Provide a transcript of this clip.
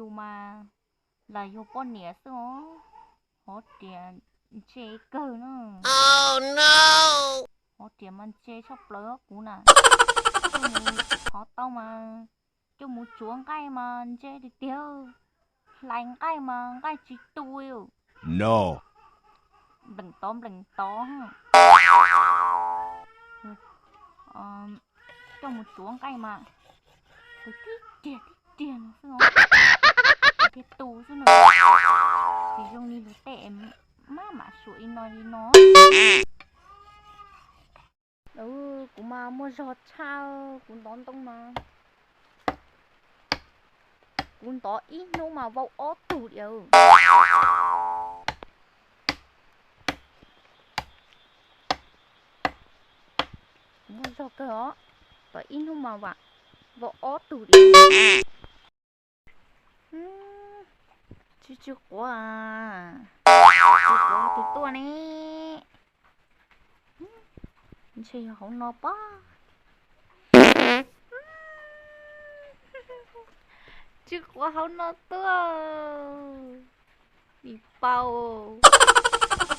Kuv mas lam yug poj niam xwb os, hov riam ntse kawg na. Hov riam mas ntse tshaj plaws kuv na. Coj mus thov tau mas, coj mus tsuav nqaij mas ntse tiag tiag, hlais nqaij mas nqaij tsis tu li. No, npleem tod npleem tod. Coj mus tsuav nqaij mas tib riag tib riag no xwb, thiaj tu xwb na. Tsis zoo li luag tej maj mam suam li no li no. Kuv mas muaj zog tshaj, kuv ntov ntoo mas, kuv ntov ib hnub mas vau ob tug li. Kuv muaj zog kawg os, ntov ib hnub mas vam vau ob tug li. Tsw tsw quav, tsw quav twg tuaj ne? Ntshe yog hauv no pob. Tsw quav hauv no tuaj, vim paus.